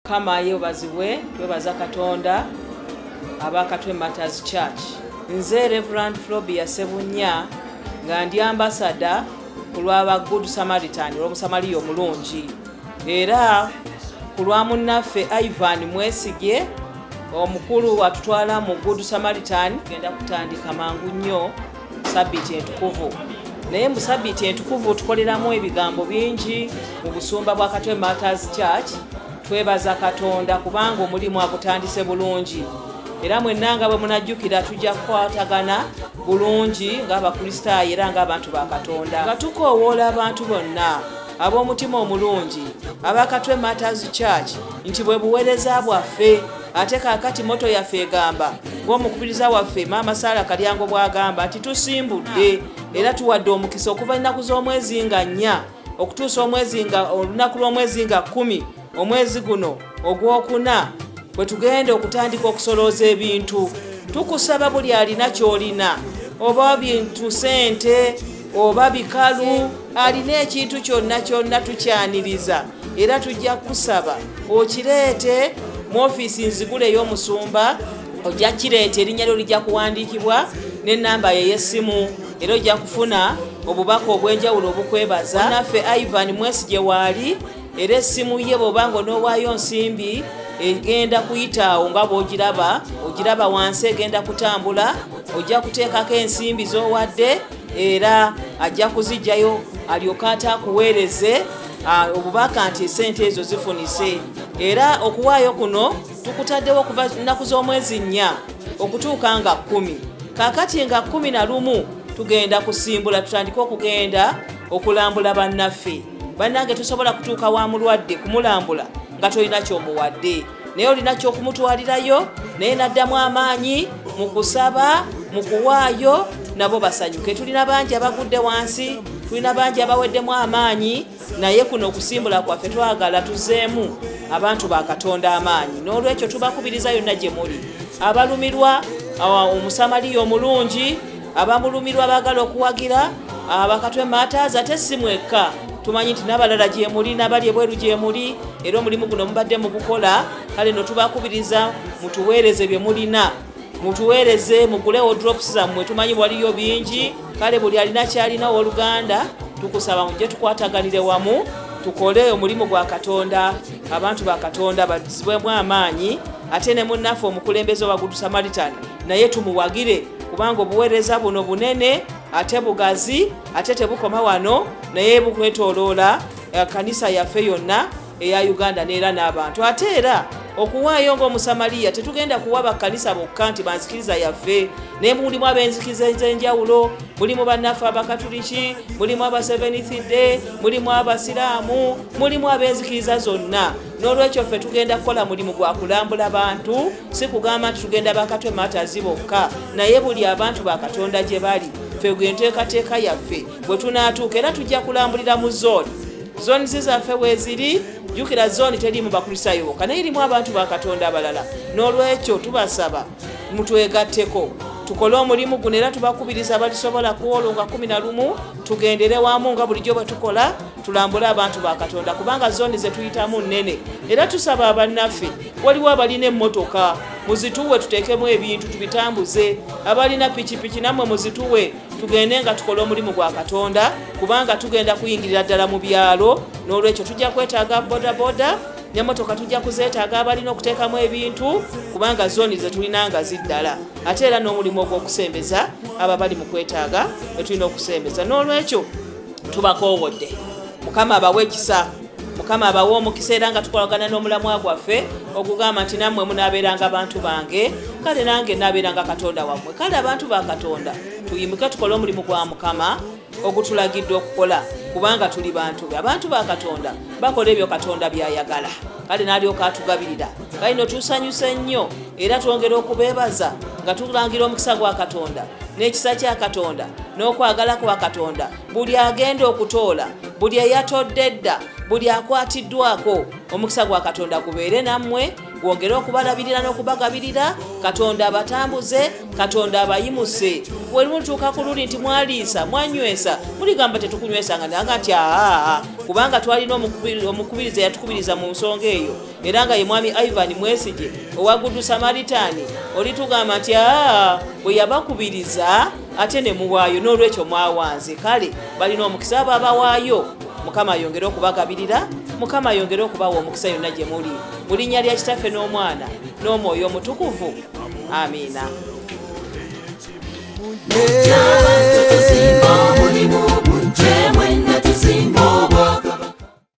Mukama yebazibwe. Twebaza Katonda aba Katwe Martyrs Church. Nze Reverend Flobia Sebunya, nga ndi ambassador ku lw'aba Good Samaritan, olw'Omusamaliya omulungi, era ku lwa munnaffe Ivan Mwesigye, omukulu atutwala mu Good Samaritan. Genda kutandika mangu nnyo Sabbiiti Entukuvu, naye mu Sabbiiti Entukuvu tukoleramu ebigambo bingi mu busumba bwa Katwe Martyrs Church. Twebaza Katonda kubanga omulimu agutandise bulungi, era mwenna nga bwe munajjukira, tujja kukwatagana bulungi ng'Abakristaayo era ng'abantu ba Katonda, nga tukoowoola abantu bonna ab'omutima omulungi abakatwe Martyrs Church nti bwe buweereza bwaffe. Ate kaakati motto yaffe egamba ng'omukubiriza waffe Maama Saala Kalyango bw'agamba nti tusimbudde era tuwadde omukisa okuva ennaku z'omwezi nga 4 okutuusa omwezi nga olunaku lw'omwezi nga 10 omwezi guno ogwokuna, bwe tugenda okutandika okusolooza ebintu. Tukusaba buli alina ky'olina, oba bintu, sente oba bikalu, alina ekintu kyonna kyonna, tukyaniriza era tujja kusaba okireete mu ofiisi nzigule ey'omusumba. Ojja kireeta, erinnya lyo lijja kuwandiikibwa n'ennamba ye ey'essimu, era ojja kufuna obubaka obw'enjawulo obukwebaza. Naffe Ivan Mwesigye waali, era essimu ye bw'obanga onoowaayo nsimbi egenda kuyitaawo nga bw'ogiraba, ogiraba wansi, egenda kutambula. Ojja kuteekako ensimbi z'owadde era ajja kuzijjayo alyoke ate akuweereze obubaka nti esente ezo zifunise. Era okuwaayo kuno tukutaddewo okuva nnaku z'omwezi 4 okutuuka nga 10. Kaakati nga 11 tugenda kusimbula, tutandike okugenda okulambula bannaffe. Bannange, tusobola kutuuka wa mulwadde kumulambula nga tolina kyomuwadde, naye olina kyokumutwalirayo, naye naddamu amaanyi mu kusaba, mu kuwaayo, nabo basanyuke. Tulina bangi abagudde wansi, tulina bangi abaweddemu amaanyi, naye kuno okusimbula kwaffe twagala tuzeemu abantu ba Katonda amaanyi. N'olwekyo tubakubiriza yonna gye muli abalumirwa Omusamaliya omulungi, abamulumirwa, baagala okuwagira Abakatwe Martyrs. Ate si mwekka, tumanyi nti n'abalala gye muli, n'abali ebweru gye muli, era omulimu guno mubadde mugukola. Kale no tubakubiriza mutuweereze bye mulina, mutuweereze, mugulewo drops zammwe, tumanyi waliyo bingi. Kale buli alina kyalina, owooluganda, tukusaba mujje tukwataganire wamu tukole omulimu gwa Katonda, abantu ba Katonda bazibwemu amaanyi. Ate ne munnaffe omukulembeze owa Good Samaritan naye tumuwagire, kubanga obuweereza buno bunene ate bugazi, ate tebukoma wano, naye bukwetooloola kanisa yaffe yonna eya Uganda neera n'abantu. Ate era okuwaayo ng'Omusamaliya, tetugenda kuwa bakkanisa bokka nti banzikiriza yaffe, naye mulimu ab'enzikiriza ez'enjawulo. Mulimu bannaffe Abakatuliki, mulimu aba Seventh Day, mulimu Abasiraamu, mulimu ab'enzikiriza zonna. N'olwekyo ffe tugenda kukola mulimu gwa kulambula bantu, si kugamba nti tugenda Bakatwe Martyrs bokka, naye buli abantu ba Katonda gye bali. Ffe gwe nteekateeka yaffe, bwe tunaatuuka era tujja kulambulira mu zone, zones zaffe weeziri. Jjukira, zone teriimu Bakristaayo bokka, naye erimu abantu ba Katonda abalala. N'olwekyo tubasaba mutwegatteko tukole omulimu guno, era tubakubiriza abalisobola ku olwo nga 11 tugendere wamu nga bulijjo bwe tukola, tulambule abantu ba Katonda, kubanga zone ze tuyitamu nnene. Era tusaba abannaffe, waliwo abalina emmotoka, muzituwe tuteekemu ebintu tubitambuze. Abalina pikipiki nammwe muzituwe, tugende nga tukole omulimu gwa Katonda, kubanga tugenda kuyingirira ddala mu byalo. N'olwekyo tujja kwetaaga bodaboda n'emmotoka, tujja kuzeetaaga abalina okuteekamu ebintu, kubanga zone ze tulina nga ziddala. Ate era n'omulimu ogw'okusembeza abo bali mu kwetaaga etulina okusembeza. N'olwekyo tubakoowodde. Mukama abawe ekisa, Mukama abawe omukisa, era nga tukolagana n'omulamwa gwaffe ogugamba nti nammwe munaabeeranga bantu bange, kale nange naabeeranga Katonda wammwe. Kale abantu ba Katonda, tuyimuke tukole omulimu gwa Mukama ogutulagidde okukola, kubanga tuli bantu be. Abantu ba Katonda bakola ebyo Katonda byayagala, kale n'alyoka atugabirira. Kale no tusanyuse nnyo era twongera okubeebaza nga tulangira omukisa gwa Katonda n'ekisa kya Katonda n'okwagala kwa Katonda. Buli agenda okutoola, buli eyatodde edda. Buli akwatiddwako, omukisa gwa Katonda gubeere nammwe, gwongere okubalabirira n'okubagabirira. Katonda abatambuze, Katonda abayimuse. Bwe mutuuka ku luli nti mwaliisa, mwanywesa, muligamba tetukunywesanga, nanga nti aa, kubanga twalina omukubiriza eyatukubiriza mu nsonga eyo, era nga ye Mwami Ivan Mwesigye owa Good Samaritan. Olitugamba nti aa, bwe yabakubiriza ate ne muwaayo, n'olwekyo mwawanze. Kale balina omukisa abo abawaayo. Mukama ayongere okubagabirira, Mukama ayongere okubawa omukisa yonna gye muli, mu linnya lya Kitaffe n'Omwana n'Omwoyo Omutukuvu, amiina.